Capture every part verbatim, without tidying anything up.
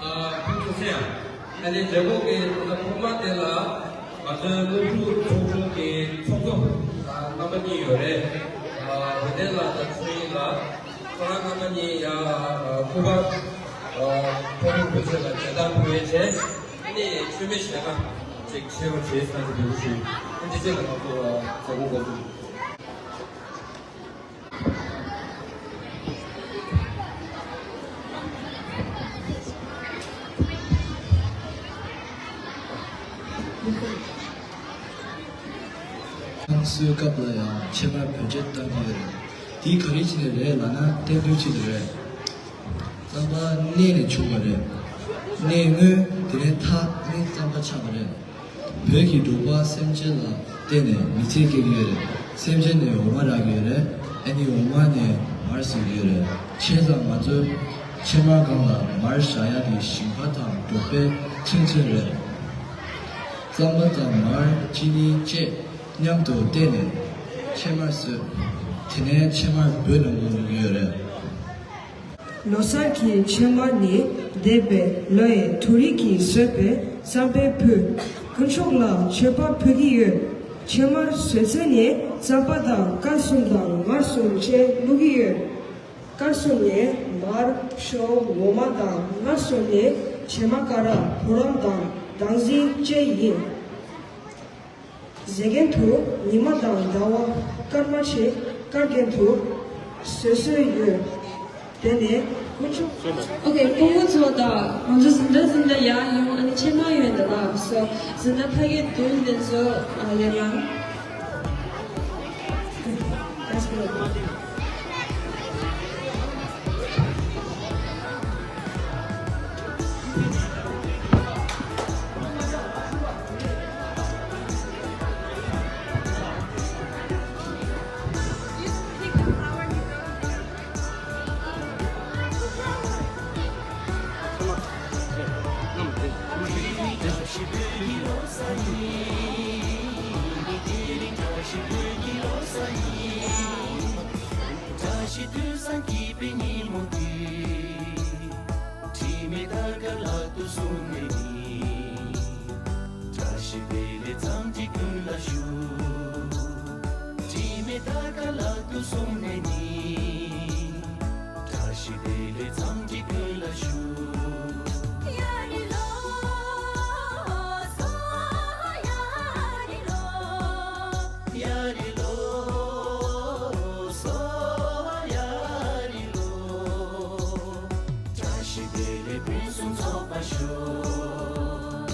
ཨ་ཕུལ་ཐུབ་ཟེར་ཡང་། ཨ་ནི་འབྲས་སྤུངས་ཀྱི་ཐོག་མ་དེ་ལ་ང་ཚོའི་སློབ་ཕྲུག་ཚོགས་ཆུང་གི་ཚོགས་གཙོ་ཨ་རྣམ་པ་གཉིས་ཡོད་རེད། ཨ་བདེ་ལྡན་ལགས་དང་ཆོས་དབྱིངས་ལགས། ཁོ་རང་རྣམ་པ་གཉིས་ཡང་ཨ་སྐུ་པར་ཨ་ཕུལ་ཐུབ་ཚོད་ལ་མཇལ་དར་ཕུལ་བའི་ཆེད། ཨ་ནི་མཆོད་མེ་ཞལ་ཁ་ཅིག་ཕྱེ་རོགས་བྱེད་ཟེར་ནས་འབོད་སྐུལ་ཞུ། ཨ་ནི་ཅེས་ལ་ང་ཚོ་ཨ་མཛད་སྒོ་འགོ་འཛུགས། ཁང་གསོའི་སྐབས་ལ་ཡང་ཕྱེ་མར་བེད་སྤྱོད་བཏང་གི་ཡོད་རེད། དེ་ག་རེ་བྱས་ནས་རེད་ལབ་ན་གཏན་དུ་ཅི་ལ་རེད། རྩམ་པ་སྣེ་ནས་བྱུང་བ་རེད། སྣེ་སྔོན་དེ་ནས་ཐག་ནས་རྩམ་པ་ཆགས་པ་རེད། བོད་ཀྱི་འབྲོག་པ་སེམས་ཅན་ལ་བརྟེན་ནས་མི་ཚེ་སྐྱེལ་གྱི་ཡོད་རེད། སེམས་ཅན་ནས་འོ་མ་རག་གི་ཡོད་རེད། ཨ་ནི་འོ་མ་ནས་མར་བཟོ་གི་ཡོད་རེད། བྱས་ཙང་ང་ཚོས་ཕྱེ་མར་སྒང་ལ་མར་བཞག་ཡག་གི་ཞིང་ཁ་དང་འབྲོག་པའི་ཁྱིམ་ཚང་རེད། རྩམ་པ་དང་མར་ཅི་ནི་བཅས་མཉམ་དུ་བསྲེས་ནས་ཕྱེ་མར་བཟོས། དེ་ནས་ཕྱེ་མར་བོད་ནང་དུ་འགྲོ་གི་ཡོད་རེད། ལོ་གསར་གྱི་ཕྱེ་མར་ནི་འདས་པའི་ལོའི་དུས་རིགས་ཀྱིས་བཟོས་པའི་རྩམ་པའི་ཕུད། དཀོན་མཆོག་ལ་མཆོད་པ་ཕུལ་གྱི་ཡོད། ཕྱེ་མར་བཟོས་ཚེ་ནི་རྩམ་པ་དང་དཀར་གསུམ་དང་མར་གསུམ་བཅས་བླུག་གི་ཡོད། དཀར་གསུམ་ནི་མར་ཞོ་འོ་མ་དང་མར་གསུམ་ནི་བྱེ་མ་ཀ་ར་བུ་རམ་དང་དྭངས་བསིལ་བཅས་ཡིན། ཟས་རྒྱན་དུ་ཉི་མ་དང་ཟླ་བ། སྐར་མ་བཅས་སྐར་རྒྱན་དུ་བཟོ་སྲོལ་ཡོད། དེ་ནས་དཀོན་མཆོག་ཨོ་ཁེ། སྐུ་ངོ་ཚོ་དང་ང་ཚོ་འཛིན་གྲྭ་འཛིན་གྲྭ་ཡར་ཡོང་། ཨ་ནི་ཕྱེ་མར་ཡོད་འདི་ལ་སོ། འཛིན་གྲྭ་ཕ་གི་བདུན་དེ་ཚོ་ཡར་ཡོང་། བཀྲ་ཤིས་དུས་བཟང་སྐྱིད་པའི་ཉིན་མོ་འདི། དྲི་མེད་དར་དཀར་ལག་ཏུ་བཟུང་ནས་ནི། བཀྲ་ཤིས་བདེ་ལེགས་འཚམས་འདྲི་ཀུན་ལ་ཞུ། དྲི་མེད་དར་དཀར་ལག་ཏུ་བཟུང་ནས་ནི། བཀྲ་ཤིས་བདེ་ལེགས་འཚམས་འདྲི་ཀུན་ལ་ཞུ། ཡ་རི་ལོ། སོ་ཡ་རི་ལོ། ཡ་རི་ལོ། སོ་ཡ་རི་ལོ། བཀྲ་ཤིས་བདེ་ལེགས་ཕུན་སུམ་ཚོགས་པར་ཤོག།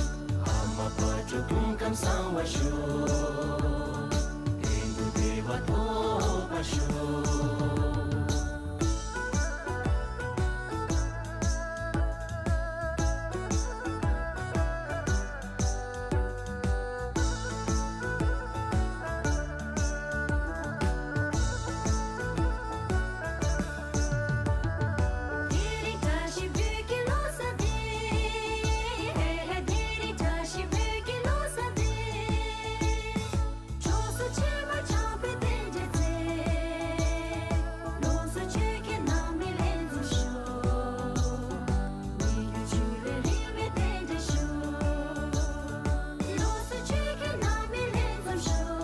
ཨ་མ་དཔལ་འབྱོར་སྐུ་ཁམས་བཟང་བར་ཤོག། གཏན་དུ་བདེ་བ་ཐོབ་པར་ཤོག། དེ་རིང་བཀྲ་ཤིས་བོད་ཀྱི་ལོ་གསར་འདི། དེ་རིང་བཀྲ་ཤིས་བོད་ཀྱི་ལོ་གསར་འདི། སྤྲོ་སོགས་ཆེན་པོ་འཆམ་པའི་རྟེན་འབྲེལ་མཛད། ལོ་གསར་ཆོས་ཀྱི་རྣམ་སྨིན་ལེགས་འཛོམས་ཤོག། མི་རྒྱུད་ཕྱུག་ལས་རིང་བའི་རྟེན་འབྲེལ་ཤོག། ལོ་གསར་ཆོས་ཀྱི་རྣམ་སྨིན་ལེགས་འཛོམས་ཤོག།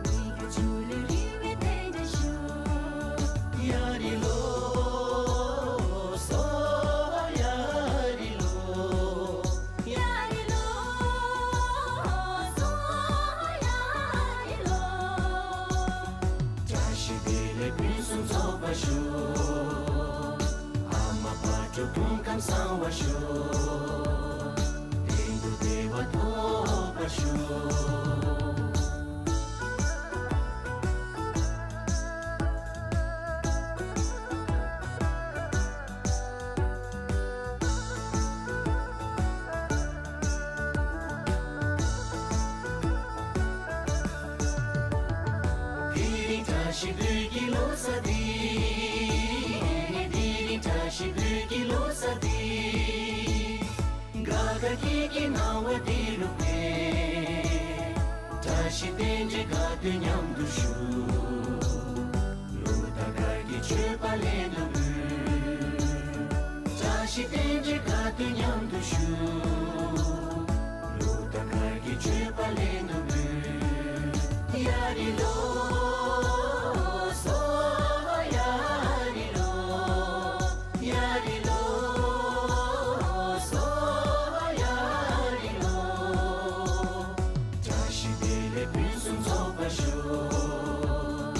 མི་རྒྱུད་ཕྱུག་ལས་རིང་བའི་རྟེན་འབྲེལ་ཤོག། ཡ་རི་ལོ། སོ་ཡ་རི་ལོ། ཡ་རི་ལོ། སོ་ཡ་རི་ལོ། བཀྲ་ཤིས་བདེ་ལེགས་ཕུན་སུམ་ཚོགས་པར་ཤོག། ཨ་མ་དཔལ་འབྱོར་སྐུ་ཁམས་བཟང་བར་ཤོག། གཏན་དུ་བདེ་བ་ཐོབ་པར་ཤོག། དེ་རིང་བཀྲ་ཤིས་བོད་ཀྱི་ལོ་གསར་འདི། དེ་རིང་བཀྲ་ཤིས་བོད་ཀྱི་ལོ་གསར་འདི། དགའ་དགའ་སྐྱིད་སྐྱིད་སྣང་བ་འདི་རུ་འཕེལ། བཀྲ་ཤིས་རྟེན་འབྲེལ་དགའ་སྟོན་མཉམ་དུ་ཞུ། ལོ་དང་དཀར་གྱི་མཆོད་པ་ལེན་དུ་འབུལ། ཞིག་རྟེན་འབྲེལ་དཀའ་སྡུག་མཉམ་དུ་ཞུ། ལུགས་དང་མཁར་གྱི་མཆོད་པ་ལེན་དུ་འབུལ། ཡ་རི་ལོ། སོ། ཡ་རི་ལོ། ཡ་རི་ལོ། སོ། ཡ་རི་ལོ། བཀྲ་ཤིས་བདེ་ལེགས་ཕུན་སུམ་ཚོགས་པར་ཤོག།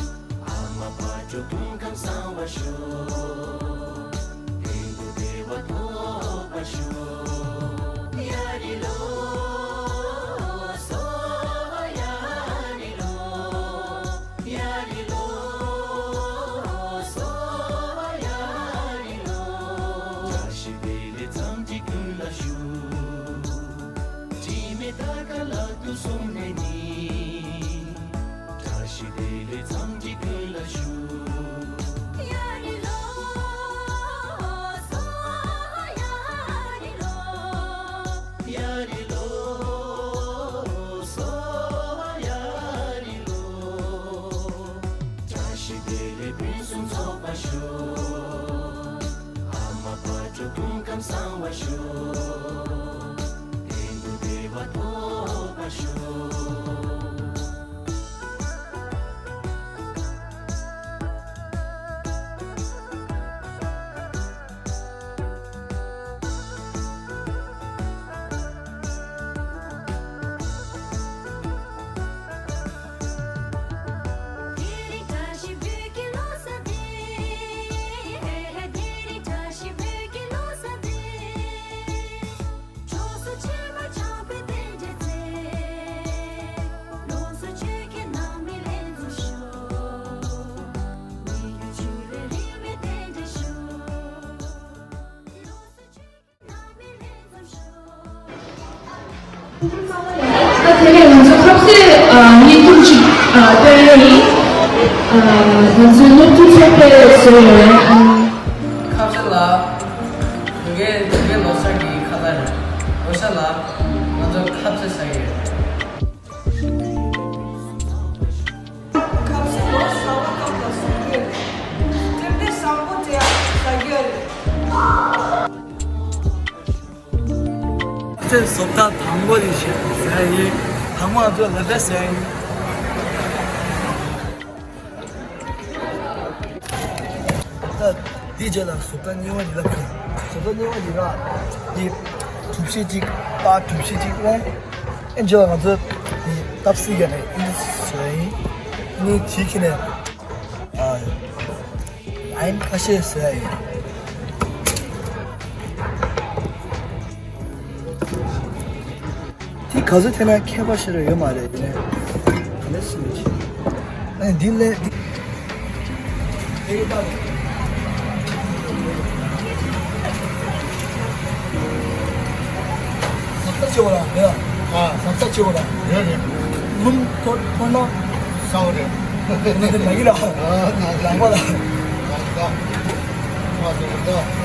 ཨ་མ་དཔལ་འབྱོར་སྐུ་ཁམས་བཟང་བར་ཤོག། གཏན་དུ་བདེ་བ་ཐོབ་པར་ཤོག། ཡ་རི་ལོ། སོ། ཡ་རི་ལོ། ཡ་རི་ལོ། སོ། ཡ་རི་ལོ། བཀྲ་ཤིས་བདེ་ལེགས་ཚང་གཅིག་ཀུན་ལ་ཞུ། དྲི་མེད་དར་དཀར་ལག་ཏུ་བཟུང་ནས་ནི། བཀྲ་ཤིས་བདེ་ལེགས་ཚང་གཅིག་ཀུན་ལ་ཞུ། ཡ་རི་ལོ། སོ། ཡ་རི་ལོ། ཡ་རི་ལོ། སོ། ཡ་རི་ལོ། བཀྲ་ཤིས་བདེ་ལེགས་ཕུན་སུམ་ཚོགས་པར་ཤོག། ཨ་མ་དཔལ་འབྱོར་སྐུ་ཁམས་བཟང་བར་ཤོག། གཏན་དུ་བདེ་བ་ཐོབ་པར་ཤོག། ད་དེ་ནས་ང་ཚོ་ཁ་ཟས་ཨ་བརྙན་ཐུང་ཅིག་ཨ་སྟོན་ཡ་ཡིན། ཨ་ང་ཚོའི་སློབ་ཕྲུག་ཚོགས་པས་བཟོས་ཡོད་རེད། ཨ། ཁ་ཟས་ལ། དེ་གའི་དེ་གའི་ལོ་གསར་གྱི་ཁ་ཟས་རེད། ལོ་གསར་ལ་ང་ཚོ་ཁ་ཟས་ཟ་ཡི་ཡོད། ཁ་ཟས་ལོ་གསར་པ་སྐབས་ལ་བཟོ་རྒྱུ་རེད། སྤྲོ་སྣང་བཟང་པོ་དེ་ཡང་ཟ་རྒྱུ་རེད། ཁ་ཟས་བཟོ་ལྟ་དང་པོ་དེ་ཞིག་ཟ་ཡིན། དང་པོ་ང་ཚོ་ལ་ད་ཟ་ཡིན། ད་འདི་རྗེས་ལ་བཟོ་ལྟ་གཉིས་པ་འདི་ལ་ཕུལ། བཟོ་ལྟ་གཉིས་པ་འདི་ལ་འདི་གྲུ་བཞི་གཅིག་པ་གྲུ་བཞི་གཅིག་ལོངས། ཨེ་རྗེས་ལ་ང་ཚོ་འདི་བཏབ་སྲིད་ཀྱི་རེད། ཨེ་འདི་བཟོ་ཡ་ཡིན། ཨེ་འདི་བྱེད་ཀྱི་རེད། ཨ་ཡིན་ཁ་ཤས་བཟོ་ཡ་ཡིན། དེ་ག་ཚོད་འཐེན་ན་ཁྱད་པར་ཞེ་དྲག་ཡོད་མ་རེད། དེ་ནས་ག་ལེར་སུ་ཡོད་ཅིག་ཨ་ནི་འདི་ལས་འདི། ཟབ་ས་ཆེ་བ་ལ་མེད་ལ། ཨ། ཟབ་ས་ཆེ་བ་ལ། རེད་རེད། ལུམ་ཐོ་ཐོ་ན། ས་བ་རེད། ང་དེ་མ་གི་ལ། ཨ་ང་ལ། ལངས་པ་ལ། ལངས་ས། ཨ་ཟེར་ད།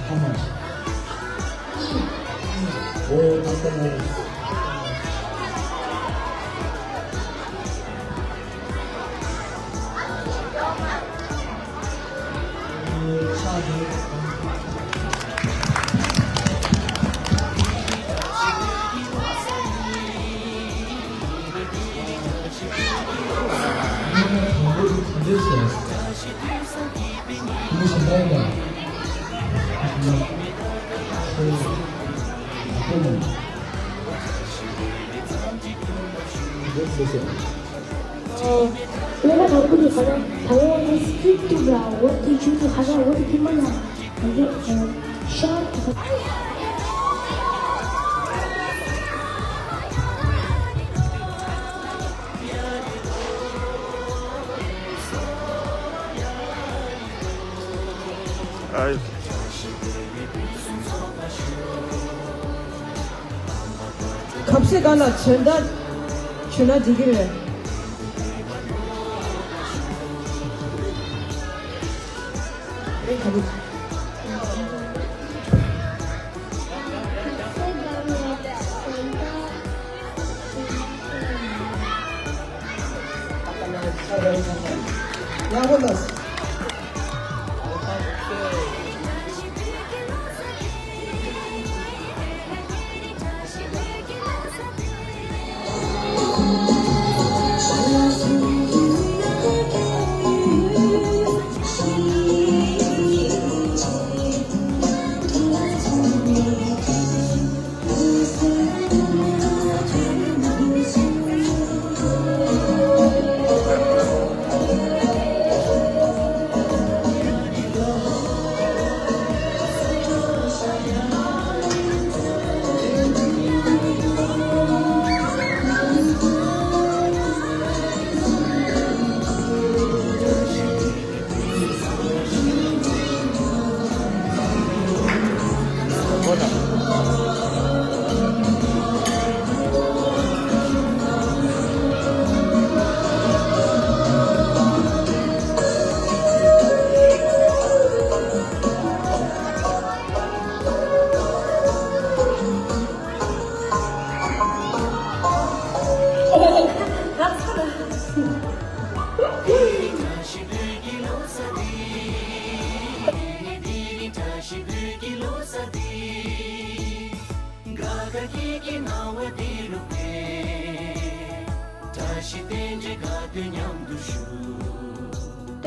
How much? Oh, that's the lowest. ལས་ཀ་དང་པོ་དེ་ག་རེ། ད་འོ་དེ་སི་ཀི་རིབ་ཊི་འདུག་ལ། འོ་དེ་བྱུང་དུས་ག་རེ། འོ་དེ་ཐེངས་མ་ཡང་ང་ཚོ་ཤར་དུ། ཁ་ཟས་ག་ལ་ཆོན་ད་ཆོན་ན་འགྲིག་གི་རེད། རེད་ག་རེད།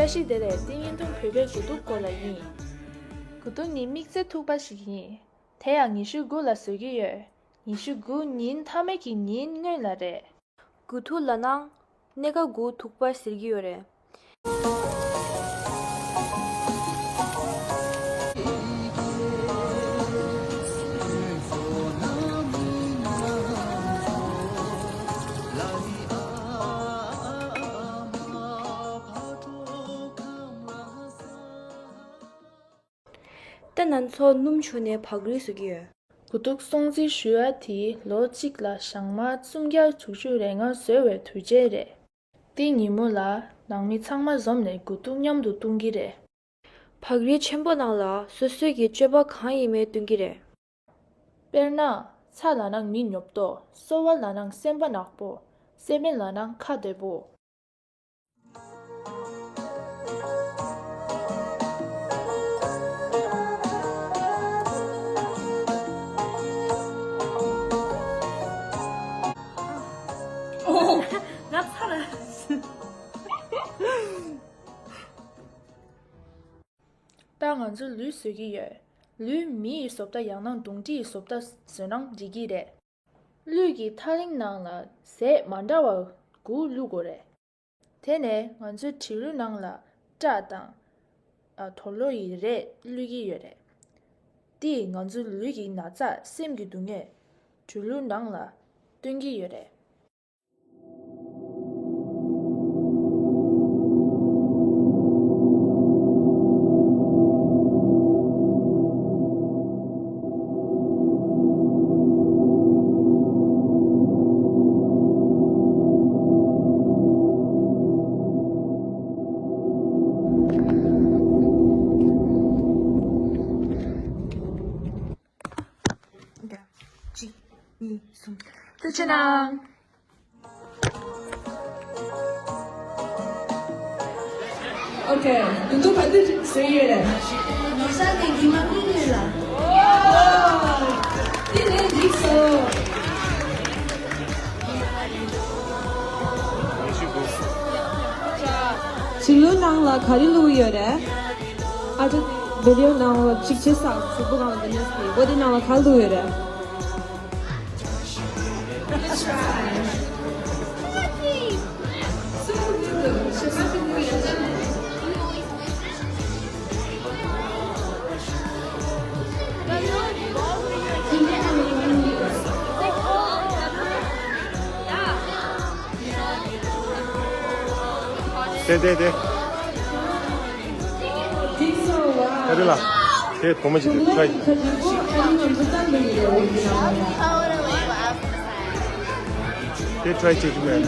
བཀྲ་ཤིས་བདེ་ལེགས། འདི་བརྙན་ཐུང་བོད་པའི་དགུ་ཐུག་སྐོར་ལ་ཡིན། དགུ་ཐུག་ནི་དམིགས་བརྩེ་ཐུག་པ་ཞིག་ཡིན། དེ་ཡང་ཉི་ཤུ་དགུ་ལ་བཟོ་གི་ཡོད། ཉི་ཤུ་དགུ་ཉིན་མཐའ་མའི་གི་ཉིན་སྔོན་ལ་རེད། དགུ་ཐུག་ལབ་ན་སྣེ་ཁ་དགུ་ཐུག་པ་ཟེར་གྱི་ཡོད་རེད། ད་ང་ཚོ་སྣུམ་བྱུགས་ནས་བག་རིལ་བཟོ་གི་ཡོད། དགུ་ཐུག་སྲུང་བརྩི་ཞུ་ཡ་དེ་ལོ་གཅིག་ལ་ཞག་མ་སུམ་བརྒྱ་དྲུག་ཅུ་རེ་ལྔ་བཟོ་བའི་དུས་ཆེན་རེད། དེ་ཉིན་མོ་ལ་ནང་མི་ཚང་མ་འཛོམས་ནས་དགུ་ཐུག་མཉམ་དུ་བཏུང་གི་རེད། བག་རིལ་ཆེན་པོ་ནང་ལ་སོ་སོའི་གི་སྤྱོད་པ་གང་ཡིན་མིན་སྟོན་གྱི་རེད། དཔེར་ན། ཚྭ་ལབ་ན་མི་ཉོབ་ཏོ། སོལ་བ་ལབ་ན་སེམས་པ་ནག་པོ། སེམས་མེད་ལབ་ན་ཁ་བདེ་པོ། ང་ཚར། ད་ང་ཚོ་ལུད་བཟོ་གི་ཡོད། ལུད་མི་ཡི་བཟོ་ལྟ་ཡང་ན་གདོན་འདྲེ་ཡི་བཟོ་ལྟ་བཟོས་ན་འགྲིག་གི་རེད། ལུད་ཀྱི་ཐག་རིང་ནང་ལ་ཟས་མ་འདྲ་བ་དགུ་བླུག་དགོས་རེད། དེ་ནས་ང་ཚོའི་དྲིལ་ལུད་ནང་ལ་སྐྲ་དང་། ཨ། དུག་ལོག་ཡི་རས་བླུག་གི་ཡོད་རེད། དེས་ང་ཚོའི་ལུད་ཀྱི་ན་ཚ་སེམས་ཀྱི་སྡུག་བསྔལ་དྲིལ་ལུད་ནང་ལ་སྟོན་གྱི་ཡོད་རེད། གཅིག་གཉིས། གསུམ། ཐུགས་རྗེ་གནང་། ཨོ་ཁེ། དུ་དུ་ཕ་དུ་ཟེར་ཡོད་རེད། ནོར་ས་དེ་གི་མ་མི་ནས་ལ། དེ་ནས་འགྲིག་སོ། དྲིལ་ལུད་ནང་ལ་ག་རེ་བླུགས་ཡོད་རེད། ཨ་ཏི་བི་ཌི་ཡོ་ནང་ལ་གཅིག་བྱས་ས་གཟུགས་པོ་གང་ལ་འདི་འདྲ་ཟེར་བོ་དེ་ནང་ལ་ག་བླུགས་ཡོད་རེད། དེ་དེ་དེ། ཨ་རི་ལ། དེ་ཐོག་མ་ཞིག་དེ་ཁྲ་དེ་ཁྲ་ཅིག་ཅིག་མེད།